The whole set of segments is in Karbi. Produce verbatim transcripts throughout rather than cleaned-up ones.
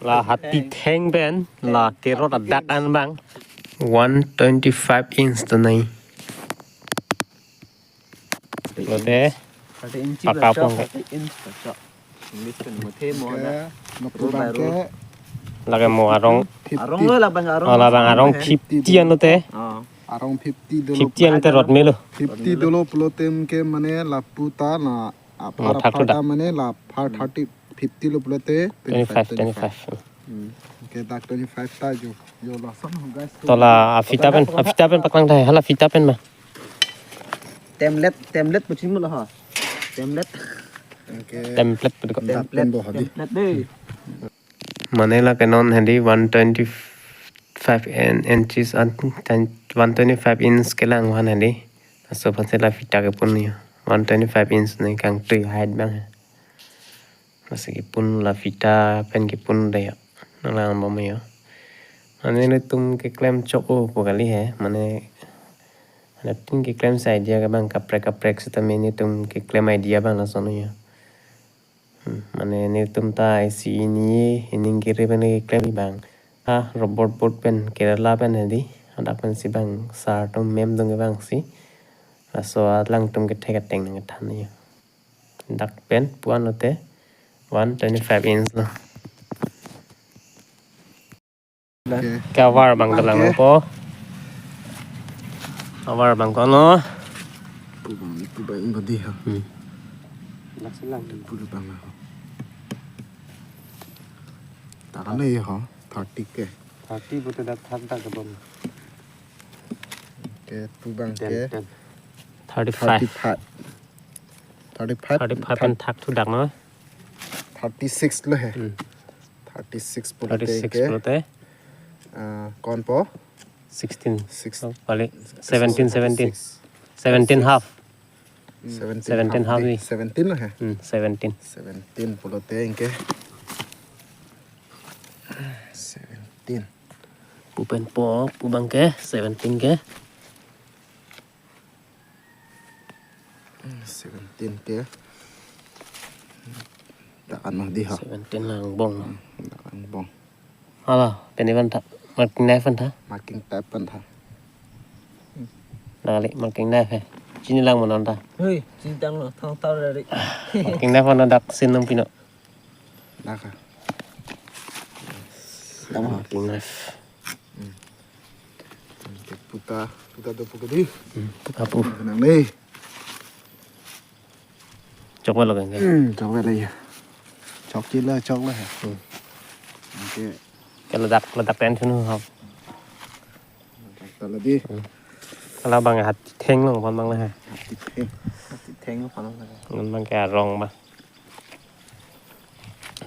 La hatitheng pen la kerot adak an abang one twenty-five inch tonai. Lote paka pong. English pen muthe mo na. Noktu abang ke lake mo arong. Arong lo labang arong. Oh, labang arong fifty anute. Oh. Arong fifty dolo. Fifty anute rot melo. Fifty dolo pulote ke mane lapu ta na. Apar thak apar ta mane la apar thirty, fifty lo pulote twenty-five, twenty-five. Hmm. Okay, dak twenty-five ta jo. Jo lason ho, guys. To la afita pen, afita pen paklang thai, hala fita pen ma. Temlet, temlet puching mo la ha. Temlet. Okay. Template pu ko. Template, template dei. Mane lake non hadi one twenty-five in-, inches an, one twenty-five inch kelang van hadi. Laso aphan si la fita kepun yo. One twenty-five inch ne kangtui height abang. Masi kepun la fita pen kepun dei yo. Nanglang bom yo. Mane netum keklem chok-o pu kali he. Mane, mane pun keklem si idea ke abang kaprek kaprek seta mane netum keklem idea abang lason yo. Hmm, mane netum ta isi ini, ining kiri pen keklem abang. Ah, robot boat pen Kerala pen hadi. Adak pen si abang sir atum mem atum abang si. Laso alangtum kethek ateng nangthan yo. Dak pen puan lote one twenty-five inch lo. Okay. Cover abang kelang po. Cover abang kono. Pu abang, pu abang badi ha. Hmm. Dak si lang. Pu abang ha. Takan le ha, thirty ke. Thirty bote dak thak dak ke bom. Okay, pu abang ke. Ten, ten. Thirty-five. Thirty-five. Thirty-five. Thirty-five pen thak thu dak no. Thirty-six lo he. Hmm. Thirty-six pulote. Thirty-six ke pulote. Ah, kon po? Sixteen. Six. Oh, balik. Seventeen, seventeen. Seventeen half. Hmm. Seventeen, seventeen half half ni. Seventeen lo he. Hmm, seventeen. Seventeen pulote anke. Seventeen. Pu pen po, pu abang ke, seventeen ke. Hmm, seventeen ke. Dak ano di ha. Seventeen lang bong. Hmm, dak angbong. Hala, pen ivan ta, marking knife an ta. Marking tape an ta. Dak kali marking knife he. Chini lang mo non ta. Hei, chini tanglo, thang tau dari. Marking knife an dak sin nang pino. Dak ha. Tama. Marking knife. Hmm. Anke pu ta, pu ta do pu ke dei. Hmm, pu ta pu. Nang le. Chok lo kan. Hmm, chok lo ya. Chok kilo, chok lo ya. Hmm. Anke. Ke ladak, ladak tension ho. Ladak ta lo dei. Hmm. Kalau abang hatitheng lo, abang le ha. Hatitheng. Hatitheng lo, abang le. Abang ke arong ma.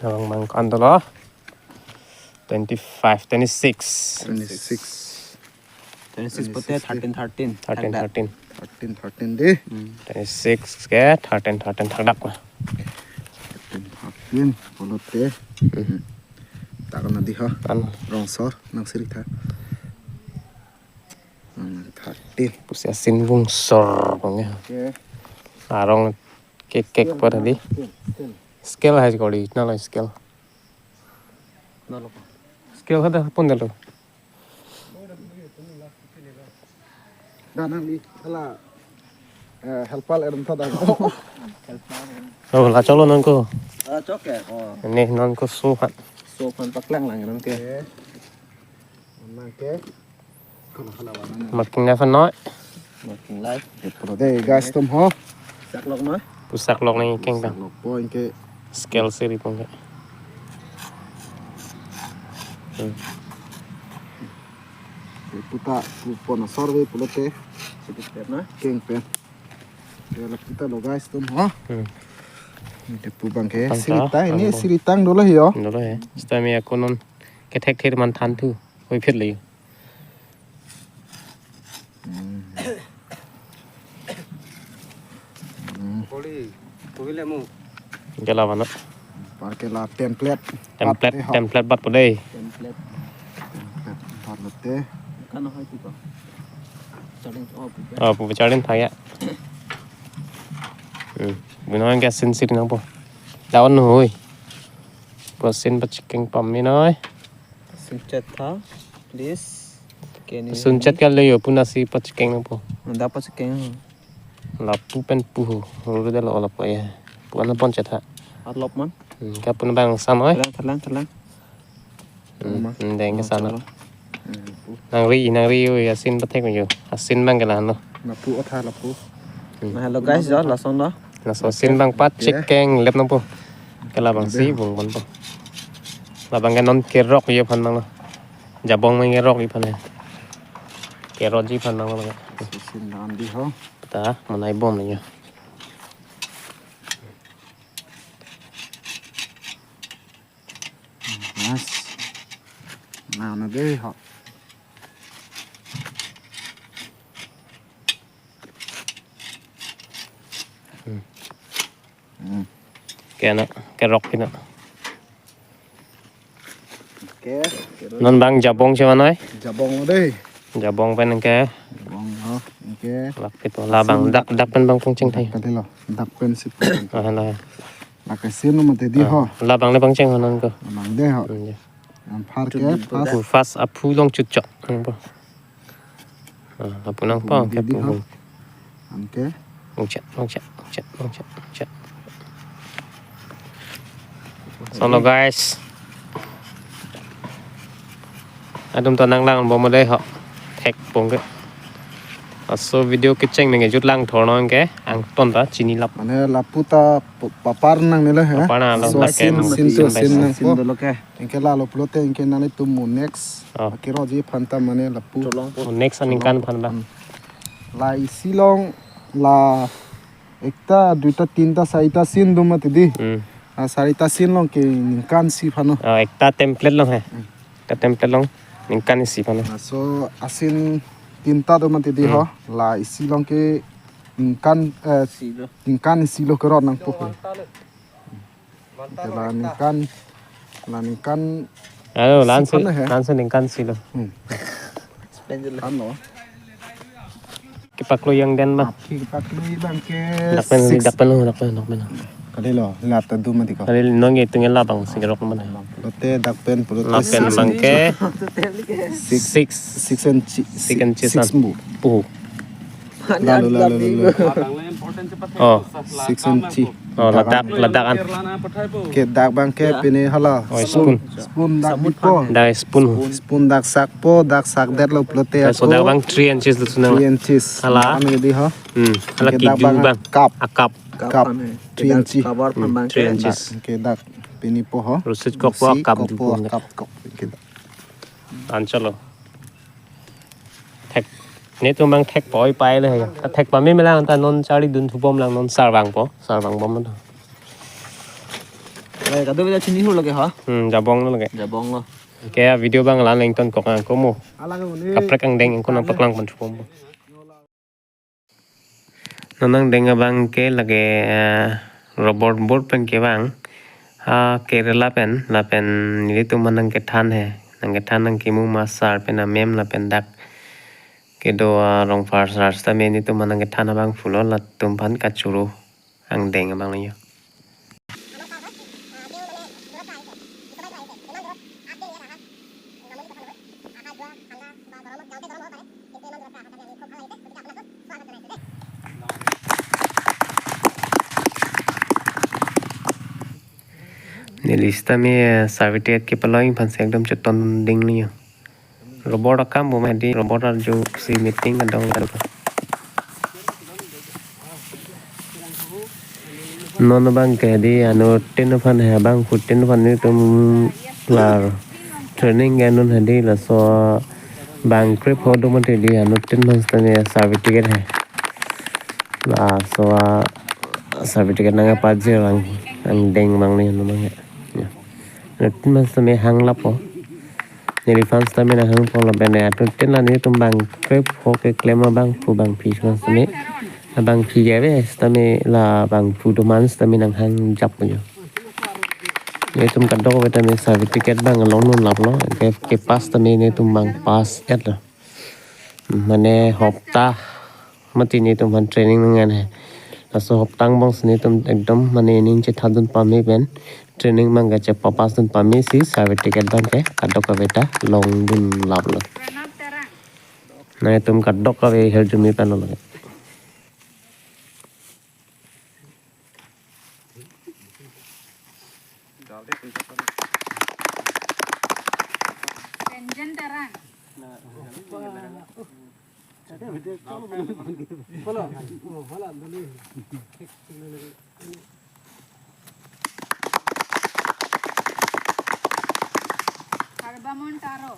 Abang abang ko-an dolo. Twenty-five, twenty-six. Twenty-six. Twenty-six pulote thirteen, thirteen. Thirteen, thirteen. Thirteen, thirteen dei. Hmm. Twenty-six ke thirteen, thirteen thak dak ma. Thirteen, thirteen pulote. Hmm. Takan di ha. An. Rong sor, nang sirik tha. Hmm, thirteen. Pusi asin bung sor bang ya. Okay. Arong kek kek po tadi. Scale, scale. Scale hai kori, na lo scale. Na lo. Scale kada pun dalo. Dak nangli hala, eh, helper erum ta dak. Oh, la chok lo non ko. Ah, chok ke. Oh. Ne non ko so hat. So kan paklang lang non ke. Okay. Nang ke. Marking knife noi. Marking knife. Pulo dei guys atum ho. Pusak lok noi. Pusak lok nangkeng ta. Pusak lok po anke. Scale siri pon ke. Hmm. Pu ta pu pon asor ve pulote. Siri pen noi. Keng pen. Ya la pu ta lo guys atum ho. Hmm. Anke pu abang ke. Tang ta, siri tang ini tang bo. Siri tang dolo yo. Dolo he. Seta mi ako non kethek ther man than thu. Hoi phir le. Hmm. Hmm. Koli, koli le mo. Ke la mana? Par ke la template. Template, bat, eh, template bat po dei. Template. Template bat lo te. Kan hoi tu ko. Charging off. Oh, pu charging tha ya. Hmm. Bino ke sin siri nang po. Down hoi. Pu asin pachekeng pame noi. Sunchet tha, please. Keni sunchet kali yo, pu nasi pachekeng nangpo. Dak pachekeng. Lapu pen pu ho, ruru dalo lapu ya. Pu ana pon chet ha. Atlop man. Hmm, ka pu nabang san noi. Thalang, thalang, thalang. Hmm, hmm, deng ke sana. Chalo. Hmm, pu. Nangri, nangri yo, asin pathek yo. Asin abang ke la no. Lapu otha lapu. Hmm. Nah, hello guys, jo, lason lo. Laso asin abang pachekeng lep nangpo. Ke labang si bung bon po. Labang ke non kerok ye aphan nang lo. Jabong abang kerok aphan he. Kerokji aphan nang lo. Asin dan di ho. Ta, manai bom ni ya. Mas. Nah, na de ho. Hmm. Hmm. Ke na, kerok pina. Oke, oke, non abang jabong si ma noi. Jabong dei. Jabong pen ke. Jabong ho, oke. Lak pito labang dak, dak pen abang pangcheng thai. Dak tadi lo, dak pen si. Ah, la. Lake sino mate di ho. Labang le pangcheng ho non ko. Labang dei ho. Hmm, ya. Anpar ke, first. First aphu along chutchok. Hmm, po. Ah, lapu nangpo, di, ke di, di, ha. Anke. Longchet, longchet, longchet, longchet, longchet. So lo guys. Adum to nanglang bom dei ho. Thek pon ke. Laso video kecheng nangkejut lang thor nang ke. Angton ta chinilap. Mane lapu ta p-, papar nangne lo he. Papar nang lo, so lake asin, asin tu asin nangpo. Asin dolo ke. Anke lalo pulote anke nanglitum mo next. Oh. Akerokji aphan ta mane lapu. Cholong po. Oh, next aningkan aphan ba. Hmm. La isi along la ekta, duita, tinta, sarita asin do mati di. Hmm. Ah, sarita asin along ke ningkan isi aphan no. Oh, ekta template along he. Hmm. Ekta template along ningkan isi aphan no. Ah, so asin tinta do mati di ho. Hmm. La isi along ke ningkan, eh, isi lo. Ningkan isi lo kerok nangpo. Ante la ningkan, la ningkan. Alo, isi langsung, aphan he. Langsung ningkan isi lo. Hmm. Spend je lo. Ano? Kepaklo yang den ba. Api kepaklo abang ke. Dak pen, six. Dak pen lo, dak pen, dak pen. Kali lo, la ta do mati ko. Kali nong itu nge labang si kerok mana. Pulote dak pen, pulote la pen six abang inches. Ke. Six. Six. Six inches. Six inches six san. Bu. Pu. Lalu, lalu, lalu. Oh. Six inches. Oh, ladak, ladak an. Ke dak abang ke pini hala. Oh, spoon. Spoon dak bipo. Dak spoon. Spoon dak sakpo, dak sakdet lo pulote. So ako. Dak abang three inches lo sunang. Three inches. Hala. Dak an di ho. Hmm. Hala ke kiju dak abang abang. Cup. A cup. Cup. Cup. Three inches. Cover. Hmm, abang three ke inches. Ke dak pini po ho. Rusit kok po, a cup. Cup po, a cup kok. Ke dak. Anchalo. Thek. Netum abang thek poi pai le he. Ta thek pame me lang ta non charli dun thubom lang non sar vangpo. Sar vangbom ta. Lai kado bela chini hur lage ha? Hmm, jabong lo lage. Jabong lo. Ke video abang la lengton kok ang komo. Ala ke une. Kaprek angdeng ko nangpaklang pon thubom. Non angdeng abang ke lake, eh, rubber board pen kevang. Ha Kerala pen, lapen nelitum aphan nangkethan he. Nangkethan nangkimu ma sar pen amem lapen dak kedo, ah, Rongphar sar sitame nelitum aphan nangkethan abangphu lo, latum aphan kachoro angdeng abang lo yo. Neli sitame, eh, certificate kepaloi aphan si ekdom chetonding ni yo. Robot akam bom hedi, robot arju si meeting adong adong. Non abang ke hedi anuttin aphan he, abangphutin aphan netum la training ke non hedi laso bang krep ho do mati di anuttin aphan sitame certificate he. Laso certificate nangpajir lang angdeng abang ni non abang he. Ya. Anuttin aphan sitame hang lapo. Neliphan sitame nanghangpo lapen anuttin la netum bang krep ho keklem abangphu bangphi aphan sitame. Abangphi ke ave sitame la bangphu do man sitame nanghang jap yo. Netum kadokave tame certificate abang along non laplo. Ke, ke pass tame netum bang pass et lo. Mane hopta mati netum aphan training nang-en he. Laso hopta angbong si netum ekdom mane ning chethadun pame pen. Training abang ke chepapass dun pame si certificate abang ke kadokave ta longdun laplo. Nangtum kadokave hirjume pen lo. Engine Terang. Karbamon Taro.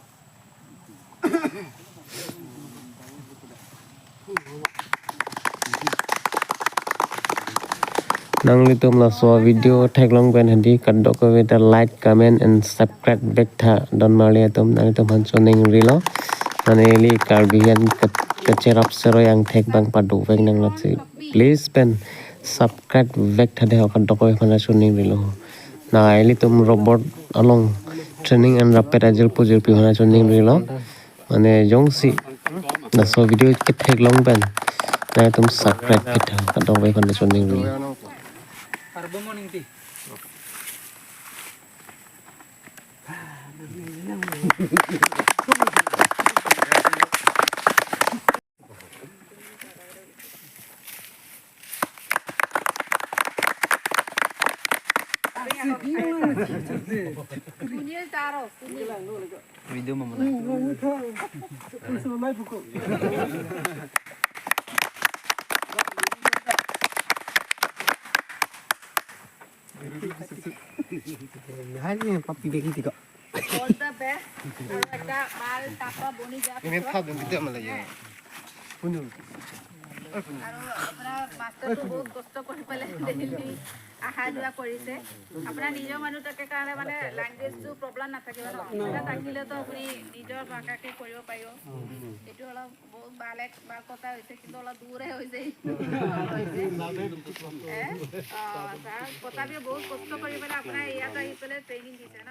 Nanglitum laso video theklong pen hadi kadokave ta like, comment and subscribe back tha don marli atum, nanglitum aphan choningrilo. Mane ili Karbi an ke-, kecherap seroi angthek abang paduk vek nang lasi. Please pen subscribe back tha dei ho, kadokave aphan choningrilo. Na ilitum robot along training an rapet ajirpo jirpi aphan choningrilo. Mane jongsi laso video ketheklong pen nangtum subscribe back tha, kadokave aphan choningrilo. Sunil Taro, Sunil. Video mo muna. Hai ni papi begi tiga. All the best. Aru ekta bhal tapa boni ja. Ini thap dun kita malah ya. Punjul. আৰু আপোনাৰ মাষ্টাৰটো বহুত কষ্ট কৰি পেলাই ডেইলি অহা যোৱা কৰিছে। আপোনাৰ নিজৰ মানুহ থাকে কাৰণে মানে লেংগুৱেজটো প্ৰব্লেম নাথাকিব ন। এটা থাকিলেতো আপুনি নিজৰ ভাষাকে কৰিব পাৰিব। এইটো অলপ বহুত ভাল এক বাক্যতা হৈছে, কিন্তু অলপ দূৰহে হৈছে। এ? অ, ছাৰ, তথাপিও বহুত কষ্ট কৰি পেলাই আপোনাৰ ইয়াত আহি পেলাই ট্ৰেইনিং দিছে ন?